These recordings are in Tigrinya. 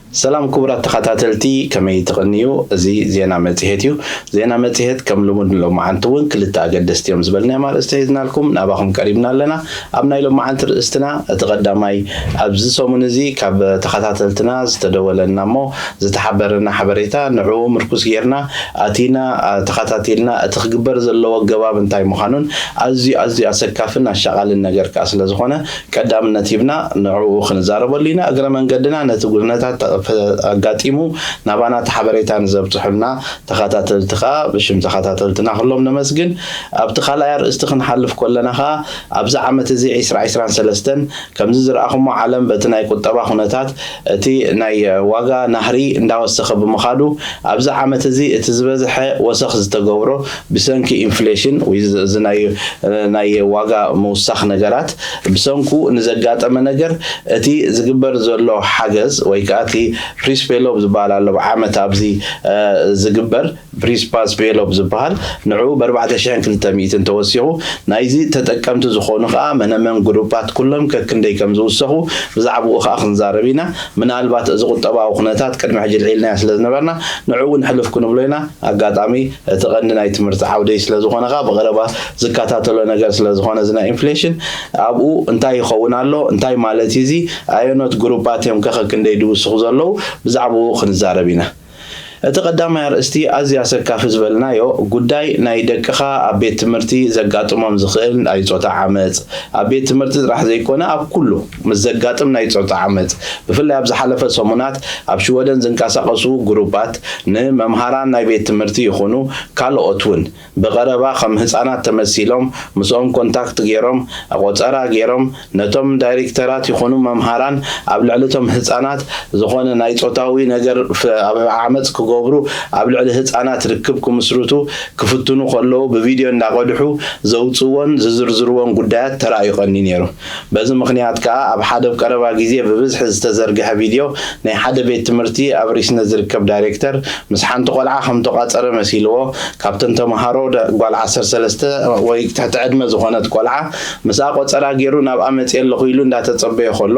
ሰላም ክቡራት ተኸታተልቲ፣ ከመይ ትቕንዩ? እዚ ዜና መጽሔት እዩ። ዜና መጽሔት ከም ልሙድ ሎማዓንቲ እውን ክልተ ኣገደስቲ እዮም ዝበልናዮም ኣርእስቲ ሒዝናልኩም ናባኹም ቀሪብና ኣለና። ኣብ ናይ ሎማዓንቲ ርእስትና እቲ ቀዳማይ፣ ኣብዚ ሰሙን እዚ ካብ ተኸታተልትና ዝተደወለና እሞ ዝተሓበረና ሓበሬታ፣ ንዕኡ ምርኩስ ጌርና ኣቲና፣ ኣ፣ ተኸታቲልና እቲ ክግበር ዘለዎ ኣገባብ እንታይ ምዃኑን ኣዝዩ ኣዝዩ ኣሰካፍን ኣሻቓልን ነገር ከኣ ስለ ዝኾነ ቀዳምነት ሂብና ንዕኡ ክንዛረበሉ ኢና። እግረ መንገድና ነቲ ኩነታት ኣጋጢሙ ናባና እቲ ሓበሬታ ንዘብጽሑልና ተኸታተልቲ ከኣ ብሽም ተኸታተልትና ኩሎም ነመስግን። ኣብቲ ካልኣይ ኣርእስቲ ክንሓልፍ ከለና ከኣ ኣብዚ ዓመት እዚ ዕስራ ዕስራን ሰለስተን ከምዚ ዝረኣኹሞ ዓለም በቲ ናይ ቁጠባ ኩነታት እቲ ናይ ዋጋ ናህሪ እንዳወሰኸ ብምኻዱ ኣብዚ ዓመት እዚ እቲ ዝበዝሐ ወሰኽ ዝተገብሮ ብሰንኪ ኢንፍሌሽን ወይ እዚ ናይ ናይ ዋጋ ምውሳኽ ነገራት ብሰንኩ ንዘጋጠመ ነገር እቲ ዝግበር ዘሎ ሓገዝ ወይ ከኣ እቲ ፕሪስፔሎብ ዝበሃል ኣሎ ብዓመት ኣብዚ እ፣ ዝግበር ፕሪስፓስ ፔሎብ ዝበሃል ንዕኡ ብ ኣርባዕተ ሽሕን ክልተ ሚእትን ተወሲኹ ናይዚ ተጠቀምቲ ዝኾኑ ከኣ መነመን ግሩፓት ኩሎም ከክንደይ ከም ዝውሰኹ ብዛዕባኡ ከኣ ክንዛረብ ኢና። ምናልባት እዚ ቁጠባዊ ኩነታት ቅድሚ ሕጂ ልዒልናዮ ስለ ዝነበርና ንዕኡ እውን ሕልፍ ክንብሎ ኢና። ኣጋጣሚ እቲ ቀንዲ ናይ ትምህርቲ ዓውደይ ስለ ዝኾነ ከኣ ብቐረባ ዝከታተሎ ነገር ስለ ዝኾነ እዚ ናይ ኢንፍሌሽን ኣብኡ እንታይ ይኸውን ኣሎ፣ እንታይ ማለት እዩ እዚ፣ ኣየኖት ግሩፓት እዮም ከ ከክንደይ ድውስኹ ዘለዉ ብዛዕባኡ ክንዛረብ ኢና። እቲ ቀዳማይ ኣርእስቲ ኣዝዩ ኣሰካፊ ዝበልናዮ ጉዳይ ናይ ደቅኻ ኣብ ቤት ትምህርቲ ዘጋጥሞም ዝኽእል ናይ ጾታ ዓመጽ፣ ኣብ ቤት ትምህርቲ ጥራሕ ዘይኮነ ኣብ ኩሉ ምስ ዘጋጥም ናይ ጾታ ዓመጽ፣ ብፍላይ ኣብ ዝሓለፈ ሰሙናት ኣብ ሽወደን ዝንቀሳቐሱ ግሩፓት ንመምሃራን ናይ ቤት ትምህርቲ ይኹኑ ካልኦት እውን ብቐረባ ከም ህጻናት ተመሲሎም ምስኦም ኮንታክት ገይሮም ቆጸራ ገይሮም ነቶም ዳይሬክተራት ይኹኑ መምሃራን ኣብ ልዕሊ እቶም ህጻናት ዝኾነ ናይ ጾታዊ ነገር ፍ- ኣብ ዓመጽ ክገብሩ ኣብ ልዕሊ ህጻናት ርክብ ክምስርቱ ክፍትኑ ከለዉ ብቪድዮ እንዳቐድሑ ዘውጽእዎን ዝዝርዝርዎን ጉዳያት ተራእዩ ቀኒ ነይሩ። በዚ ምኽንያት ከኣ ኣብ ሓደ ኣብ ቀረባ ግዜ ብብዝሒ ዝተዘርግሐ ቪድዮ ናይ ሓደ ቤት ትምህርቲ ኣብ ሪስነ ዝርከብ ዳይሬክተር ምስ ሓንቲ ቆልዓ ከም ተቋጸረ መሲልዎ ካብተን ተምሃሮ ደ- ጓል ዓሰርተ ሰለስተ ወይ ትሕቲ ዕድመ ዝኾነት ቆልዓ ምስኣ ቆጸራ ገይሩ ናብኣ መጽየ ኣለኹ ኢሉ እንዳተጸበየ ከሎ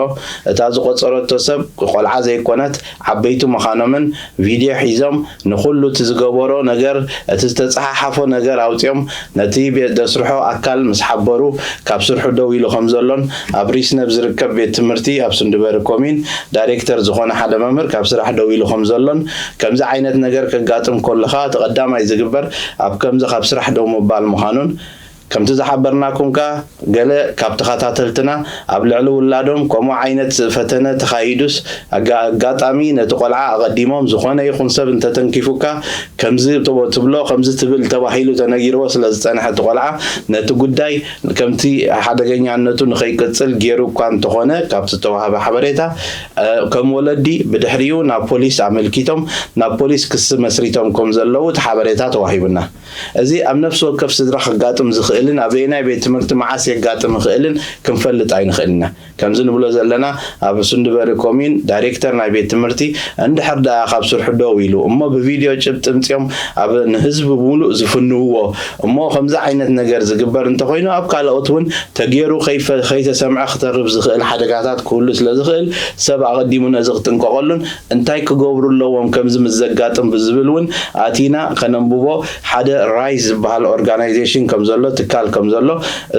እታ ዝቆጸረቶ ሰብ ቆልዓ ዘይኮነት ዓበይቲ ምዃኖምን ቪድዮ ሒዞም ንኹሉ እቲ ዝገበሮ ነገር እቲ ዝተጸሓሓፎ ነገር ኣውጺኦም ነቲ ቤት ዘስርሖ ኣካል ምስ ሓበሩ ካብ ስርሑ ደው ኢሉ ከም ዘሎን ኣብ ሪስነብ ዝርከብ ቤት ትምህርቲ ኣብ ስንድበሪ ኮሚን ዳይሬክተር ዝኾነ ሓደ መምህር ካብ ስራሕ ደው ኢሉ ከም ዘሎን ከምዚ ዓይነት ነገር ከጋጥም ከሎ ከኣ እቲ ቀዳማይ ዝግበር ኣብ ከምዚ ካብ ስራሕ ደው ምባል ምዃኑን ከምቲ ዝሓበርናኩም ከኣ ገለ ካብ ተኸታተልትና ኣብ ልዕሊ ውላዶም ከምኡ ዓይነት ፈተነ ተኻይዱስ ኣጋ- ኣጋጣሚ ነቲ ቆልዓ ኣቐዲሞም ዝኾነ ይኹን ሰብ እንተተንኪፉካ ከምዚ ተቦ- ትብሎ ከምዚ ትብል ተባሂሉ ተነጊርዎ ስለ ዝጸንሐ እቲ ቆልዓ ነቲ ጉዳይ ከምቲ ሓደገኛነቱ ንኸይቅጽል ገይሩ እኳ እንተኾነ ካብቲ ዝተዋህበ ሓበሬታ እ፣ ከም ወለዲ ብድሕሪኡ ናብ ፖሊስ ኣመልኪቶም ናብ ፖሊስ ክሲ መስሪቶም ከም ዘለዉ እቲ ሓበሬታ ተዋሂቡና። እዚ ኣብ ነፍሲ ወከፍ ስድራ ክጋጥም ዝኽእልን ኣበየናይ ቤት ትምህርቲ መዓስ የጋጥም ይኽእልን ክንፈልጥ ኣይንኽእልና። ከምዚ ንብሎ ዘለና ኣብ ሱንድበሪ ኮሚን ዳይሬክተር ናይ ቤት ትምህርቲ እንድሕር ደኣ ካብ ስርሑ ደው ኢሉ እሞ ብቪድዮ ጭብጢ ምጽኦም ኣብ ንህዝቢ ሙሉእ ዝፍንውዎ እሞ ከምዚ ዓይነት ነገር ዝግበር እንተኾይኑ ኣብ ካልኦት እውን ተገይሩ ከይፈ- ከይተሰምዐ ክተርፍ ዝኽእል ሓደጋታት ክህሉ ስለ ዝኽእል ሰብ ኣቐዲሙ ነዚ ክጥንቀቐሉን እንታይ ክገብሩ ኣለዎም ከምዚ ምስ ዘጋጥም ብዝብል እውን ኣቲና ከነንብቦ ሓደ ራይዝ ዝበሃል ኦርጋናይዜሽን ከም ዘሎ ትካል ከም ዘሎ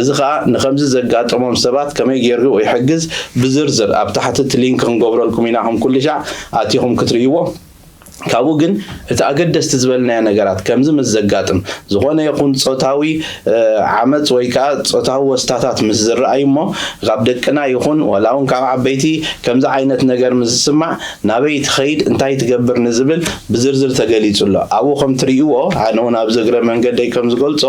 እዚ ከዓ ንከምዚ ዘጋጠሞም ሰባት ከመይ ገይሩ ይሕግዝ ብዝርዝር ኣብ ታሕቲ እቲ ሊንክ ክንገብረልኩም ኢና ከም ኩሉ ሻዕ ኣቲኹም ክትርእይዎ ካብኡ ግን እቲ ኣገደስቲ ዝበልናዮ ነገራት ከምዚ ምስ ዘጋጥም ዝኾነ ይኹን ፆታዊ ዓመፅ ወይ ከዓ ፆታዊ ወስታታት ምስ ዝረኣዩ እሞ ካብ ደቅና ይኹን ዋላ እውን ካብ ዓበይቲ ከምዚ ዓይነት ነገር ምስ ዝስማዕ ናበይ ትኸይድ እንታይ ትገብር ንዝብል ብዝርዝር ተገሊፁ ኣሎ ኣብኡ ከም ትርእይዎ ኣነ እውን ኣብዚ እግረ መንገደይ ከም ዝገልፆ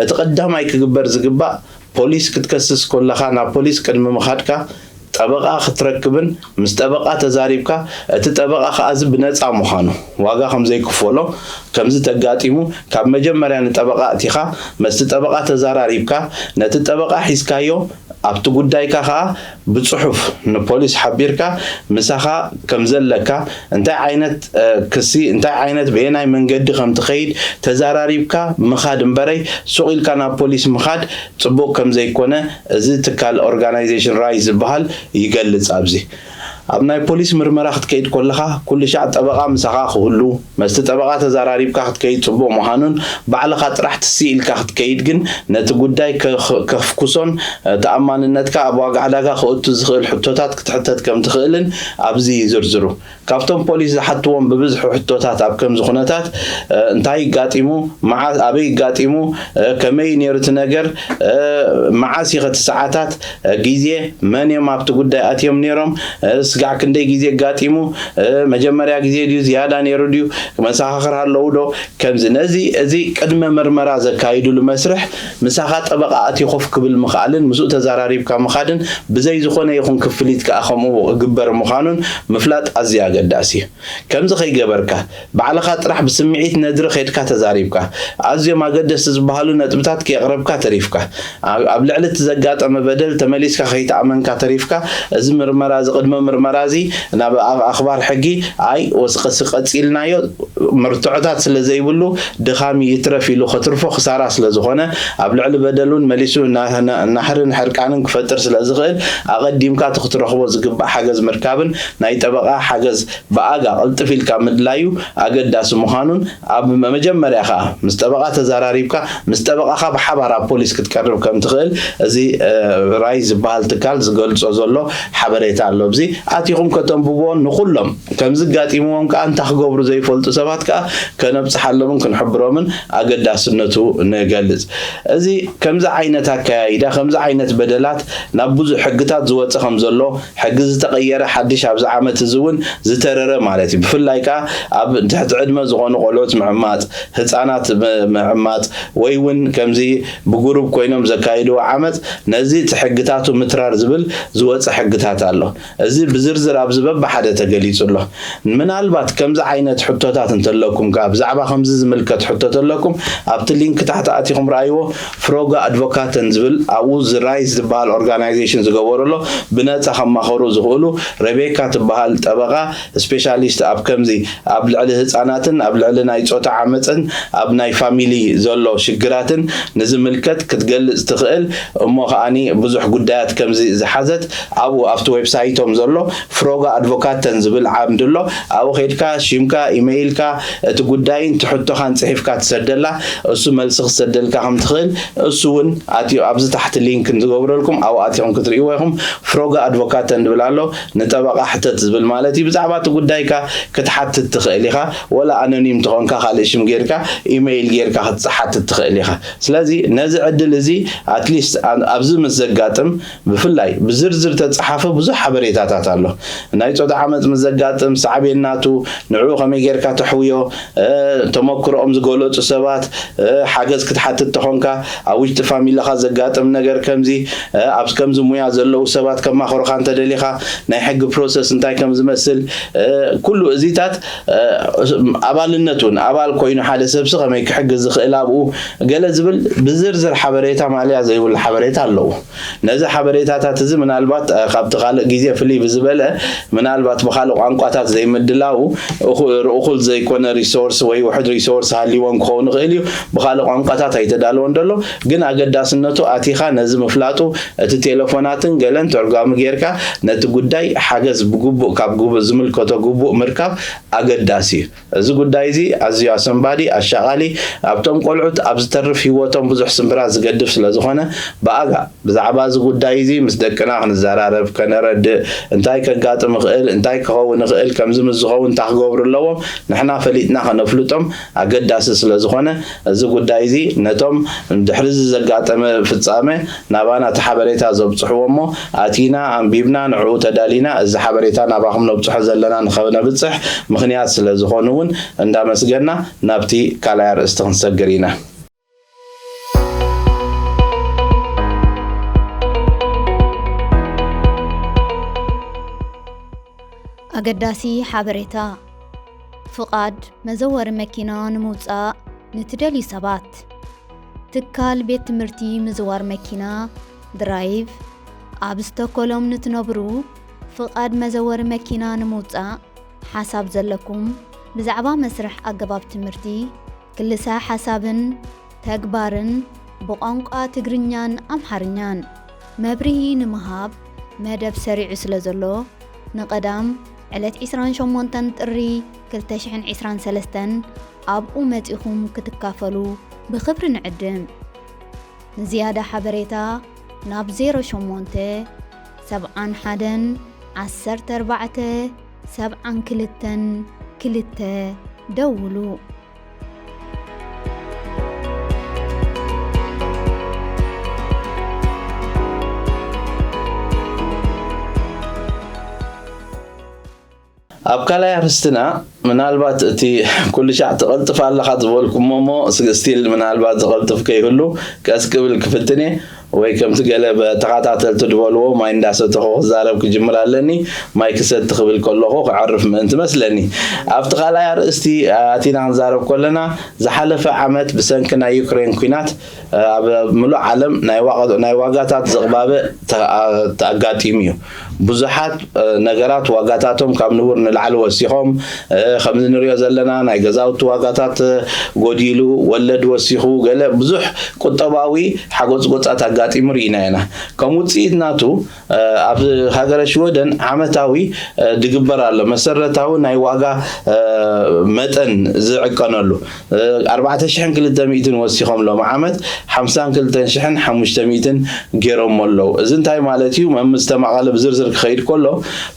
እቲ ቀዳማይ ክግበር ዝግባእ ፖሊስ ክትከስስ ከለኻ ናብ ፖሊስ ቅድሚ ምኻድካ ጠበቓ ክትረክብን ምስ ጠበቓ ተዛሪብካ እቲ ጠበቓ ከኣ እዚ ብነፃ ምዃኑ ዋጋ ከም ዘይክፈሎ ከምዚ ተጋጢሙ ካብ መጀመርያ ንጠበቓ ኣእቲኻ መስቲ ጠበቓ ተዛራሪብካ ነቲ ጠበቓ ሒዝካዮ ኣብቲ ጉዳይካ ከኣ ብፅሑፍ ንፖሊስ ሓቢርካ ምሳኻ ከም ዘለካ እንታይ ዓይነት ክሲ እንታይ ዓይነት በየናይ መንገዲ ከም ትኸይድ ተዛራሪብካ ምኻድ እምበረይ ሱቕ ኢልካ ናብ ፖሊስ ምኻድ ፅቡቕ ከም ዘይኮነ እዚ ትካል ኦርጋናይዜሽን ራይዝ ዝበሃል ይገልፅ ኣብዚ ኣብ ናይ ፖሊስ ምርመራ ክትከይድ ኮለኻ ኩሉ ሻዕ ጠበቓ ምሳኻ ክህሉ፣ መስቲ ጠበቓ ተዛራሪብካ ክትከይድ ጽቡቕ ምዃኑን ባዕልኻ ጥራሕ ትስኢልካ ክትከይድ ግን ነቲ ጉዳይ ከኽፍኩሶን ተኣማንነትካ ኣብ ዋጋ ዕዳጋ ክእቱ ዝኽእል ሕቶታት ክትሕተት ከም ትኽእልን ኣብዚ ይዝርዝሩ። ካብቶም ፖሊስ ዝሓትዎም ብብዝሒ ሕቶታት ኣብ ከምዚ ኩነታት እንታይ ይጋጢሙ፣ መዓስ ኣበይ ይጋጢሙ፣ ከመይ ነይሩ እቲ ነገር፣ መዓስ ኢኸ እቲ ሰዓታት፣ ግዜ፣ መን እዮም ኣብቲ ጉዳይ ኣትዮም ነይሮም፣ ስጋዕ ክንደይ ግዜ ኣጋጢሙ፣ መጀመርያ ግዜ ድዩ ዝያዳ ነይሩ ድዩ፣ መሰኻኽር ኣለዉ ዶ፣ ከምዚ ነዚ እዚ ቅድመ ምርመራ ዘካይድሉ መስርሕ ምሳኻ ጠበቓ ኣትዩ ኮፍ ክብል ምኽኣልን ምስኡ ተዘራሪብካ ምኻድን ብዘይ ዝኾነ ይኹን ክፍሊት ከኣ ከምኡ ክግበር ምዃኑን ምፍላጥ ኣዝዩ ኣገዳሲ እዩ። ከምዚ ከይገበርካ ባዕልኻ ጥራሕ ብስምዒት ነድሪ ኸድካ ተዛሪብካ ኣዝዮም ኣገደስቲ ዝበሃሉ ነጥብታት ከየቕረብካ ተሪፍካ ኣብ ልዕሊ እቲ ዘጋጠመ በደል ተመሊስካ ከይተኣመንካ ተሪፍካ እዚ ምርመራ እዚ ቅድመ ምርመራ እዚ ናብ ኣኽባር ሕጊ ኣይ ወስቀሲ ቀፂልናዮ መርትዖታት ስለ ዘይብሉ ድኻም ይትረፍ ኢሉ ከትርፎ ክሳራ ስለ ዝኾነ ኣብ ልዕሊ በደሉን መሊሱ ናህርን ሕርቃንን ክፈጥር ስለ ዝኽእል ኣቐዲምካ እቲ ክትረኽቦ ዝግባእ ሓገዝ ምርካብን ናይ ጠበቓ ሓገዝ ብኣጋ ቅልጥፍ ኢልካ ምድላዩ ኣገዳሲ ምዃኑን ኣብ መጀመርያ ከዓ ምስ ጠበቓ ተዘራሪብካ ምስ ጠበቓኻ ብሓባር ኣብ ፖሊስ ክትቀርብ ከም ትኽእል እዚ ራይ ዝበሃል ትካል ዝገልጾ ዘሎ ሓበሬታ ኣሎ። ኣብዚ ኣቲኹም ከተንብብዎ ንኹሎም ከምዚ ኣጋጢምዎም ከዓ እንታይ ክገብሩ ዘይፈልጡ ሰባት ከዓ ከነብፅሓሎምን ክንሕብሮምን ኣገዳስነቱ ንገልፅ። እዚ ከምዚ ዓይነት ኣከያይዳ ከምዚ ዓይነት በደላት ናብ ብዙሕ ሕግታት ዝወፀ ከም ዘሎ ሕጊ ዝተቐየረ ሓድሽ ኣብዚ ዓመት እዚ እውን ዝተረረ ማለት እዩ። ብፍላይ ከዓ ኣብ ትሕቲ ዕድመ ዝኾኑ ቆልዑት ምዕማፅ፣ ህፃናት ምዕማፅ ወይ እውን ከምዚ ብጉሩብ ኮይኖም ዘካይድዎ ዓመፅ ነዚ እቲ ሕግታቱ ምትራር ዝብል ዝወፀ ሕግታት ኣሎ። እዚ ብዝርዝር ኣብዚ በብሓደ ተገሊፁ ኣሎ። ምናልባት ከምዚ ዓይነት ሕቶታት እንተለኩም ከዓ ብዛዕባ ከምዚ ዝምልከት ሕቶ ተለኩም ኣብቲ ሊንክ ታሕቲ ኣቲኹም ረኣይዎ ፍሮጋ ኣድቮካተን ዝብል ኣብኡ ዝራይዝ ዝበሃል ኦርጋናይዜሽን ዝገበሩ ኣሎ ብነፃ ከማኸሩ ዝኽእሉ ረቤካ ትበሃል ጠበቓ ስፔሻሊስት ኣብ ከምዚ ኣብ ልዕሊ ህፃናትን ኣብ ልዕሊ ናይ ፆታ ዓመፅን ኣብ ናይ ፋሚሊ ዘሎ ሽግራትን ንዝምልከት ክትገልፅ ትኽእል እሞ ከዓኒ ብዙሕ ጉዳያት ከምዚ ዝሓዘት ኣብኡ ኣብቲ ዌብሳይቶም ዘሎ ፍሮጋ ኣድቮካተን ዝብል ዓምዲ ኣሎ ኣብኡ ከድካ ሽምካ ኢመይልካ እቲ ጉዳይን ትሕቶኻን ፅሒፍካ ትሰደላ እሱ መልሲ ክሰደልካ ከም ትኽእል እሱ እውን ኣትዮ ኣብዚ ታሕቲ ሊንክ ንዝገብረልኩም ኣብኡ ኣትኹም ክትርእይዎ ኢኹም። ፍሮጋ ኣድቮካተን ዝብል ኣሎ ንጠበቓ ሕተት ዝብል ማለት እዩ። ብዛዕባ እቲ ጉዳይካ ክትሓትት ትኽእል ኢኻ። ወላ ኣኖኒም ትኾንካ ካልእ ሽም ጌርካ ኢሜይል ጌርካ ክትሓትት ትኽእል ኢኻ። ስለዚ ነዚ ዕድል እዚ ኣትሊስት ኣብዚ ምስ ዘጋጥም ብፍላይ ብዝርዝር ተጻሓፈ ብዙሕ ሓበሬታታት ኣሎ። ናይ ጾታ ዓመጽ ምስ ዘጋጥም ሳዕቤን ናቱ ንዕኡ ከመይ ጌርካ ተሕውዮ ተመክሮኦም ዝገለጹ ሰባት ሓገዝ ክትሓትት ተኾንካ ኣብ ውሽጢ ፋሚላኻ ዘጋጥም ነገር ከምዚ ኣብ ከምዚ ሙያ ዘለዉ ሰባት ከማኽሩኻ እንተደሊኻ ናይ ሕጊ ፕሮሰስ እንታይ ከም ዝመስል ኩሉ እዚታት ኣባልነት እውን ኣባል ኮይኑ ሓደ ሰብሲ ከመይ ክሕግዝ ዝኽእል ኣብኡ ገለ ዝብል ብዝርዝር ሓበሬታ ማልያ ዘይብሉ ሓበሬታ ኣለዉ። ነዚ ሓበሬታታት እዚ ምናልባት ካብቲ ካልእ ግዜ ፍልይ ብዝበለ ምናልባት ብካልእ ቋንቋታት ዘይምድላው እኹል ዘይኮነ ሪሶርስ ወይ ውሕድ ሪሶርስ ሃሊዎም ክኸውን ይኽእል እዩ። ብካልእ ቋንቋታት ኣይተዳለወን ዘሎ ግን ኣገዳስነቱ ኣቲኻ ነዚ ምፍላጡ እቲ ቴሌፎናትን ገለን ተርጓሚ ጌርካ ነቲ ጉዳይ ሓገዝ ብግቡእ ካብ ግቡእ ዝምልከቶ ግቡእ ምርካብ ኣገዳሲ እዩ። እዚ ጉዳይ እዚ ኣዝዩ ኣሰንባዲ፣ ኣሻቓሊ፣ ኣብቶም ቆልዑት ኣብ ዝተርፍ ህይወቶም ብዙሕ ስምብራት ዝገድፍ ስለ ዝኾነ ብኣጋ ብዛዕባ እዚ ጉዳይ እዚ ምስ ደቅና ክንዘራረብ፣ ከነረድእ፣ እንታይ ከጋጥም ይኽእል፣ እንታይ ክኸውን ይኽእል፣ ከምዚ ምስ ዝኸውን እንታይ ክገብሩ ኣለዎም ንሕና ፈሊጥና ከነፍልጦም ኣገዳሲ ስለ ዝኾነ እዚ ጉዳይ እዚ ነቶም ድሕሪ እዚ ዘጋጠመ ፍጻመ ናባና እቲ ሓበሬታ ዘብጽሕዎ እሞ ኣቲና ኣንቢብና ንዕኡ ተዳሊና እዚ ሓበሬታ ናባኹም ነብጽሖ ዘለና ንኸነብጽሕ ምኽንያት ስለ ዝኾኑ እውን እንዳመስገና ናብቲ ካልኣይ ኣርእስቲ ክንሰግር ኢና። ኣገዳሲ ሓበሬታ! ፍቓድ መዘወሪ መኪና ንምውጻእ ንትደልዩ ሰባት፣ ትካል ቤት ትምህርቲ ምዝዋር መኪና፣ ድራይቭ፣ ኣብ ስቶኮሎም ንትነብሩ፣ ፍቓድ መዘወሪ መኪና ንምውጻእ ሓሳብ ዘለኩም፣ ብዛዕባ መስርሕ ኣገባብ ትምህርቲ፣ ክልሰ ሓሳብን ተግባርን ብቋንቋ ትግርኛን ኣምሓርኛን መብርሂ ንምሃብ መደብ ሰሪዑ ስለ ዘሎ፣ ንቐዳም ዕለት ዕስራን ሸሞንተን ጥሪ ክልተ ሽሕን ዕስራን ሰለስተን ኣብኡ መጺኹም ክትካፈሉ ብኽብሪ ንዕድም። ንዝያዳ ሓበሬታ ናብ ዜሮ ሸሞንተ፣ ሰብዓን ሓደን፣ ዓሰርተ ኣርባዕተ፣ ሰብዓን ክልተን፣ ክልተ ደውሉ። ኣብ ካልኣይ ኣርእስትና፣ ምናልባት እቲ ኩሉ ሻዕ ትቐልጥፍ ኣለኻ ዝበልኩሞ እሞ፣ ስ-፣ ስቲል ምናልባት ዝቐልጥፍ ከይህሉ ቀስ ክብል ክፍትን እየ። ወይ ከምቲ ገለ ብ-፣ ተኸታተልቲ ዝበልዎ፣ ማይ እንዳሰተኹ ክዛረብ ክጅምር ኣለኒ፣ ማይ ክሰቲ ክብል ከለኹ ክዕርፍ ምእንቲ መስለኒ። ኣብቲ ካልኣይ ኣርእስቲ ኣቲና ክንዛረብ ከለና፣ ዝሓለፈ ዓመት ብሰንኪ ናይ ዩክሬን ኲናት፣ ኣብ ምሉእ ዓለም ናይ ዋጋ-፣ ናይ ዋጋታት ዝቕባበ ተ-፣ ኣ-፣ ኣጋጢሙ እዩ። ብዙሓት፣ እ፣ ነገራት ዋጋታቶም ካብ ንቡር ንላዕሊ ወሲኾም፣ እ፣ ከምዚ ንሪኦ ዘለና ናይ ገዛውቲ ዋጋታት፣ እ፣ ጎዲሉ፣ ወለድ ወሲኹ፣ ገለ ብዙሕ ቁጠባዊ ሓጎጽጎጻት ኣጋጢሙ ርኢና ኢና። ከም ውጽኢት ናቱ፣ እ፣ ኣብ ሃገረ ሽወደን ዓመታዊ፣ እ፣ ድግበር ኣሎ። መሰረታዊ ናይ ዋጋ፣ እ፣ መጠን ዝዕቀነሉ፣ እ፣ ኣርባዕተ ሽሕን ክልተ ሚእትን ወሲኾም ሎም ዓመት ሓምሳን ክልተን ሽሕን ሓሙሽተ ሚእትን ገይሮሞ ኣለዉ። እዚ እንታይ ማለት እዩ? መም ዝተማቐለ ብዝርዝር ክኸይድ ከሎ፣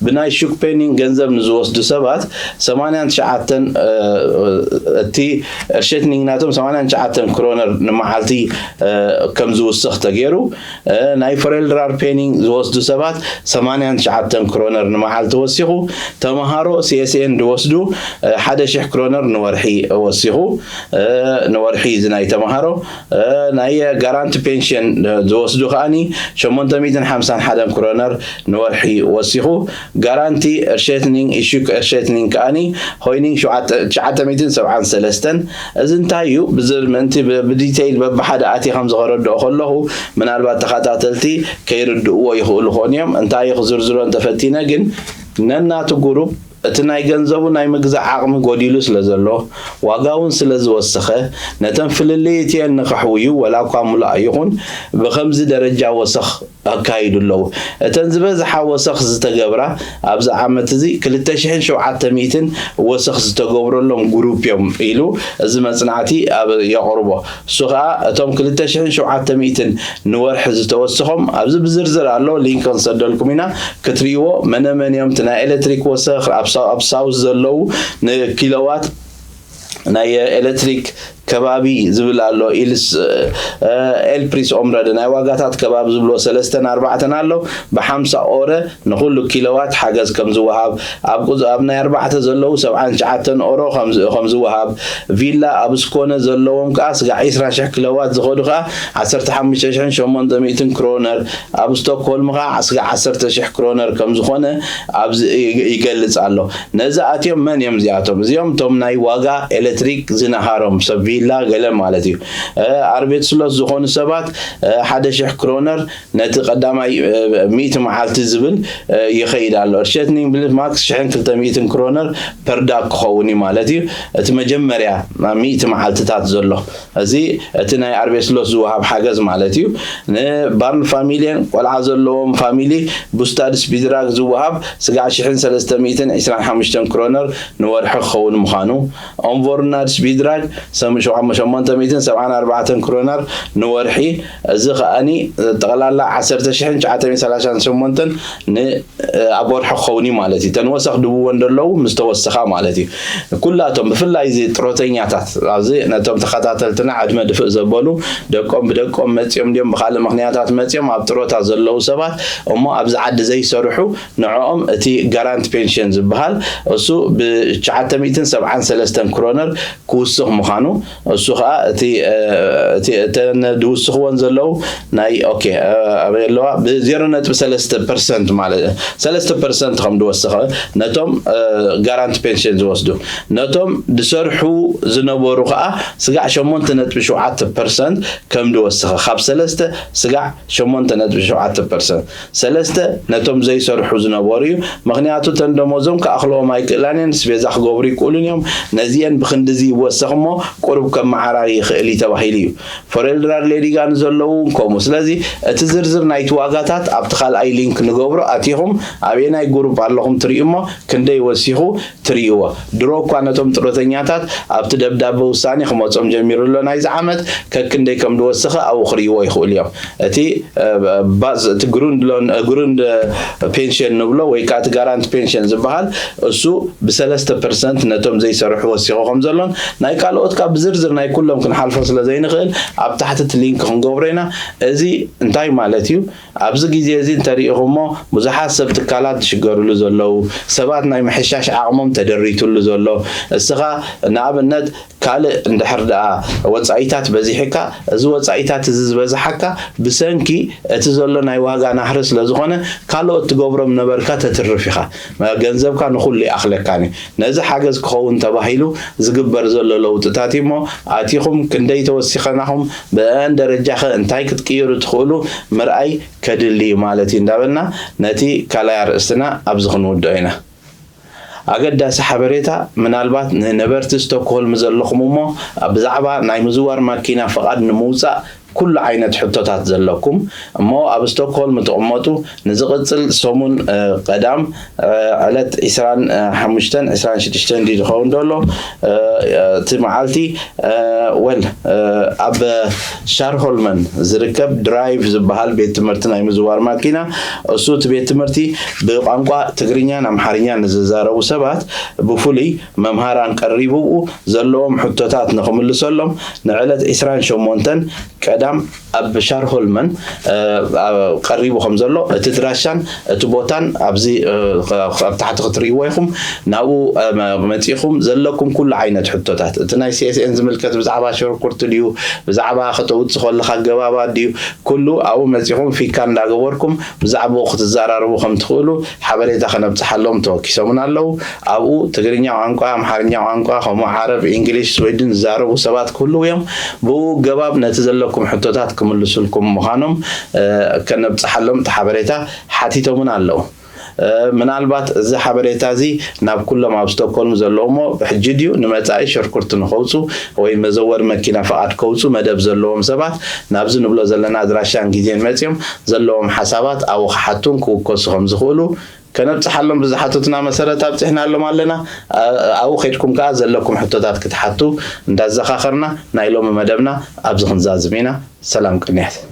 ብናይ ሹክ ፔኒንግ ገንዘብ ንዝወስዱ ሰባት ሰማንያን ትሽዓተን፣ እ፣ እቲ ርሸትኒንግ ናቶም ሰማንያን ትሽዓተን ክሮነር ንመዓልቲ፣ እ፣ ከም ዝውስኽ ተገይሩ፣ እ፣ ናይ ፎሬልድራር ፔኒንግ ዝወስዱ ሰባት ሰማንያን ትሽዓተን ክሮነር ንመዓልቲ ወሲኹ፣ ተምሃሮ ሲ ኤስ ኤን ዝወስዱ፣ እ፣ ሓደ ሽሕ ክሮነር ንወርሒ ወሲኹ፣ እ፣ ንወርሒ እዚ ናይ ተምሃሮ፣ እ፣ ናይ ጋራንቲ ፔንሽን ዝወስዱ ከኣኒ ሸሞንተ ሚእትን ሓምሳን ሓደን ክሮነር ንወርሒ ወሲኹ፣ ጋራንቲ ርሸትኒንግ፣ ኢሹክ ርሸትኒንግ ከኣኒ ሆይኒንግ ሸውዓተ፣ ትሽዓተ ሚእትን ሰብዓን ሰለስተን። እዚ እንታይ እዩ? ብዝር ምእንቲ ብ-፣ ብዲቴይል በብሓደ ኣትየ ከም ዝኸረድኦ ከለኹ፣ ምናልባት ተኸታተልቲ ከይርድእዎ ይኽእሉ ኾን እዮም። እንታይ እዩ ክዝርዝሮ እንተፈቲነ ግን፣ ነናቱ ጉሩፕ እቲ ናይ ገንዘቡ ናይ ምግዛእ ዓቕሚ ጎዲሉ ስለ ዘሎ፣ ዋጋ እውን ስለ ዝወሰኸ፣ ነተን ፍልልይ እትየን ንኸሕውዩ፣ ወላ እኳ ሙሉእ ኣይኹን፣ ብኸምዚ ደረጃ ወሰኽ ኣካይዱ ኣለዉ። እተን ዝበዝሓ ወሰኽ ዝተገብራ ኣብዚ ዓመት እዚ ክልተ ሽሕን ሸውዓተ ሚእትን ወሰኽ ዝተገብረሎም ጉሩፕ እዮም ኢሉ እዚ መጽናዕቲ ኣብ የቕርቦ። እሱ ኸኣ እቶም ክልተ ሽሕን ሸውዓተ ሚእትን ንወርሒ ዝተወሰኾም ኣብዚ ብዝርዝር ኣሎ፣ ሊንክ ክንሰደልኩም ኢና ክትርእይዎ። መነ መን እዮም እቲ ናይ ኤሌክትሪክ ወሰኽ ኣብ ሳ-፣ ኣብ ሳውዝ ዘለዉ ንኪሎዋት ናይ ኤሌክትሪክ ከባቢ ዝብል ኣሎ፣ ኢልስ፣ እ፣ ኤልፕሪስ ኦምረደ ናይ ዋጋታት ከባቢ ዝብሎ ሰለስተን ኣርባዕተን ኣሎ። ብሓምሳ ኦረ ንኹሉ ኪሎዋት ሓገዝ ከም ዝወሃብ፣ ኣብ ቁዝ-፣ ኣብ ናይ ኣርባዕተ ዘለዉ ሰብዓን ትሽዓተን ኦሮ ከም ዝ-፣ ከም ዝወሃብ፣ ቪላ ኣብ ስኮነ ዘለዎም ከኣ ስጋዕ ዒስራ ሽሕ ኪሎዋት ዝኸዱ ከኣ ዓሰርተ ሓሙሽተ ሽሕን ሸሞንተ ሚእትን ክሮነር፣ ኣብ ስቶክሆልም ከኣ ስጋዕ ዓሰርተ ሽሕ ክሮነር ከም ዝኾነ ኣብዚ ይ-፣ ይገልጽ ኣሎ። ነዚ ኣትዮም መን እዮም እዚኣቶም? እዚኦም እቶም ናይ ዋጋ ኤሌክትሪክ ዝነሃሮም ሰብ ቪላ ገለ ማለት እዩ። እ፣ ኣርቤት ስሎት ዝኾኑ ሰባት፣ እ፣ ሓደ ሽሕ ክሮነር ነቲ ቀዳማይ፣ እ፣ ሚእቲ መዓልቲ ዝብል፣ እ፣ ይኸይድ ኣሎ። እርሸትኒንግ ብልት ማክስ ሽሕን ክልተ ሚእትን ክሮነር ፐርዳግ ክኸውን እዩ ማለት እዩ። እቲ መጀመርያ ሚእቲ መዓልትታት ዘሎ። እዚ እቲ ናይ ኣርቤት ስሎት ዝወሃብ ሓገዝ ማለት እዩ። ንባርን ፋሚልየን ቆልዓ ዘለዎም ፋሚሊ ቡስታድስ ቢድራግ ዝወሃብ ስጋዕ ሽሕን ሰለስተ ሚእትን ዕስራን ሓሙሽተን ክሮነር ንወርሒ ክኸውን ምዃኑ፣ ኦምቮርናድስ ቢድራግ ሰም-፣ ሸሞንተ ሚእትን ሰብዓን ኣርባዕተን ክሮነር ንወርሒ፣ እዚ ከኣኒ ጠቕላላ ዓሰርተ ሽሕን ትሽዓተ ሚእትን ሰላሳን ሸሞንተን ን-፣ ኣብ ወርሒ ክኸውን እዩ ማለት እዩ። እተን ወሰኽ ድብወን ዘለዉ ምስ ተወሰኻ ማለት እዩ። ኩላቶም ብፍላይ እዚ ጥሮተኛታት ኣብዚ ነቶም ተኸታተልትና ዕድመ ድፍእ ዘበሉ ደቆም ብደቆም መጺኦም ድዮም ብኻልእ ምኽንያታት መጺኦም ኣብ ጥሮታ ዘለዉ ሰባት እሞ ኣብዚ ዓዲ ዘይሰርሑ ንዕኦም እቲ ጋራንት ፔንሽን ዝበሃል እሱ ብትሽዓተ ሚእትን ሰብዓን ሰለስተን ክሮነር ክውስኽ ምዃኑ እሱ ኸኣ እቲ፣ እ፣ እቲ፣ እተን ድውስኽወን ዘለዉ ናይ፣ ኦኬ፣ እ፣ ኣበይ ኣለዋ? ብ ዜሮ ነጥቢ ሰለስተ ፐርሰንት ማለት፣ ሰለስተ ፐርሰንት ከም ድወሰኸ ነቶም፣ እ፣ ጋራንት ፔንሽን ዝወስዱ። ነቶም ድሰርሑ ዝነበሩ ኸኣ ስጋዕ ሸሞንተ ነጥቢ ሸውዓተ ፐርሰንት ከም ድወሰኸ፣ ካብ ሰለስተ ስጋዕ ሸሞንተ ነጥቢ ሸውዓተ ፐርሰንት። ሰለስተ ነቶም ዘይሰርሑ ዝነበሩ እዩ። ምኽንያቱ እተን ደሞዞም ክኣኽልዎም ኣይክእላን እየን፣ ስቤዛ ክገብሩ ይክእሉን እዮም። ነዚአን ብኽንድዚ ይወሰኽ እሞ ቁሩብ ከመዓራሪ ይኽእል እዩ ተባሂሉ እዩ። ፎሬልድራር ሌዲጋ ንዘለዉ እውን ከምኡ። ስለዚ እቲ ዝርዝር ናይቲ ዋጋታት ኣብቲ ካልኣይ ሊንክ ንገብሮ፣ ኣቲኹም ኣበየናይ ጉሩፕ ኣለኹም ትርእዩ እሞ ክንደይ ወሲኹ ትርእይዎ። ድሮ እኳ ነቶም ጡረተኛታት ኣብቲ ደብዳበ ውሳኔ ክመጾም ጀሚሩ ኣሎ ናይዚ ዓመት፣ ከክንደይ ከም ዝወሰኸ ኣብኡ ክርእይዎ ይኽእሉ እዮም። እቲ ባዝ እቲ ግሩንድ ሎን ግሩንድ ፔንሽን ንብሎ ወይ ከዓ እቲ ጋራንት ፔንሽን ዝበሃል እሱ ብሰለስተ ፐርሰንት ነቶም ዘይሰርሑ ወሲኹ ከም ዘሎን ናይ ካልኦት ካብ ብዝርዝር ናይ ኩሎም ክንሓልፎ ስለ ዘይንኽእል ኣብ ታሕቲ እቲ ሊንክ ክንገብሮ ኢና። እዚ እንታይ ማለት እዩ? ኣብዚ ግዜ እዚ እንተሪኢኹሞ ብዙሓት ሰብ ትካላት ዝሽገርሉ ዘለዉ፣ ሰባት ናይ ምሕሻሽ ዓቕሞም ተደሪትሉ ዘሎ፣ እስኻ ንኣብነት ካልእ እንድሕር ደኣ ወጻኢታት በዚሕካ፣ እዚ ወጻኢታት እዚ ዝበዝሓካ ብሰንኪ እቲ ዘሎ ናይ ዋጋ ናህሪ ስለ ዝኾነ ካልኦት ትገብሮም ነበርካ ተትርፍ ኢኻ። ገንዘብካ ንኹሉ ይኣኽለካን እዩ። ነዚ ሓገዝ ክኸውን ተባሂሉ ዝግበር ዘሎ ለውጥታት እሞ ኣቲኹም ክንደይ ተወሲኸናኹም ብአን ደረጃኸ እንታይ ክትቅይሩ ትኽእሉ ምርኣይ ከድሊ እዩ ማለት እዩ እንዳበልና ነቲ ካልኣይ ኣርእስትና ኣብዚ ክንውድኦ ኢና። ኣገዳሲ ሓበሬታ፣ ምናልባት ንነበርቲ ስቶክሆልም ዘለኹም እሞ ብዛዕባ ናይ ምዝዋር ማኪና ፍቓድ ንምውጻእ ኩሉ ዓይነት ሕቶታት ዘለኩም እሞ ኣብ ስቶክሆልም ትቕመጡ ንዝቕጽል ሰሙን ቀዳም ዕለት ዕስራን ሓሙሽተን ዕስራን ሽዱሽተን ድዩ ዝኸውን ዘሎ እቲ መዓልቲ ወል ኣብ ሻርሆልመን ዝርከብ ድራይቭ ዝበሃል ቤት ትምህርቲ ናይ ምዝዋር ማኪና እሱ እቲ ቤት ትምህርቲ ብቋንቋ ትግርኛን ኣምሓርኛን ንዝዛረቡ ሰባት ብፍሉይ መምሃራን ቀሪቡ ዘለዎም ሕቶታት ንኽምልሰሎም ንዕለት ዕስራን ሸሞንተን ቀዳም ኣብ ሻርሆልመን ቀሪቡ ከም ዘሎ እቲ ድራሻን እቲ ቦታን ኣብዚ ኣብ ታሕቲ ክትርእይዎ ኢኹም። ናብኡ መፂኹም ዘለኩም ኩሉ ዓይነት ሕቶታት እቲ ናይ ሲኤስኤን ዝምልከት ብዛዕባ ሸርኩርቲ ድዩ ብዛዕባ ከተውፅእ ከለካ ኣገባባት ድዩ ኩሉ ኣብኡ መፂኹም ፊካ እንዳገበርኩም ብዛዕባኡ ክትዘራረቡ ከም ትኽእሉ ሓበሬታ ከነብፅሓሎም ተወኪሶምን ኣለዉ። ኣብኡ ትግርኛ ቋንቋ ኣምሓርኛ ቋንቋ ከምኡ ዓረብ ኢንግሊሽ ስዊድን ዝዛረቡ ሰባት ክህልዉ እዮም። ብኡ ገባብ ነቲ ዘለኩም ሕቶታት ክምልሱልኩም ምዃኖም ከነብፅሓሎም እቲ ሓበሬታ ሓቲቶምን ኣለዉ። ምናልባት እዚ ሓበሬታ እዚ ናብ ኩሎም ኣብ ስቶክሆልም ዘለዉ እሞ ሕጂ ድዩ ንመፃኢ ሽርኩርቲ ንኸውፁ ወይ መዘወሪ መኪና ፍቓድ ከውፁ መደብ ዘለዎም ሰባት ናብዚ ንብሎ ዘለና ኣድራሻን ግዜን መፅዮም ዘለዎም ሓሳባት ኣብኡ ክሓቱን ክውከሱ ከም ዝኽእሉ ከነብፅሓሎም ብዝሓተቱና መሰረት ኣብፂሕናሎም ኣለና። ኣብኡ ከይድኩም ከዓ ዘለኩም ሕቶታት ክትሓቱ እንዳዘኻኸርና ናይ ሎሚ መደብና ኣብዚ ክንዛዝም ኢና። ሰላም ቅንያት።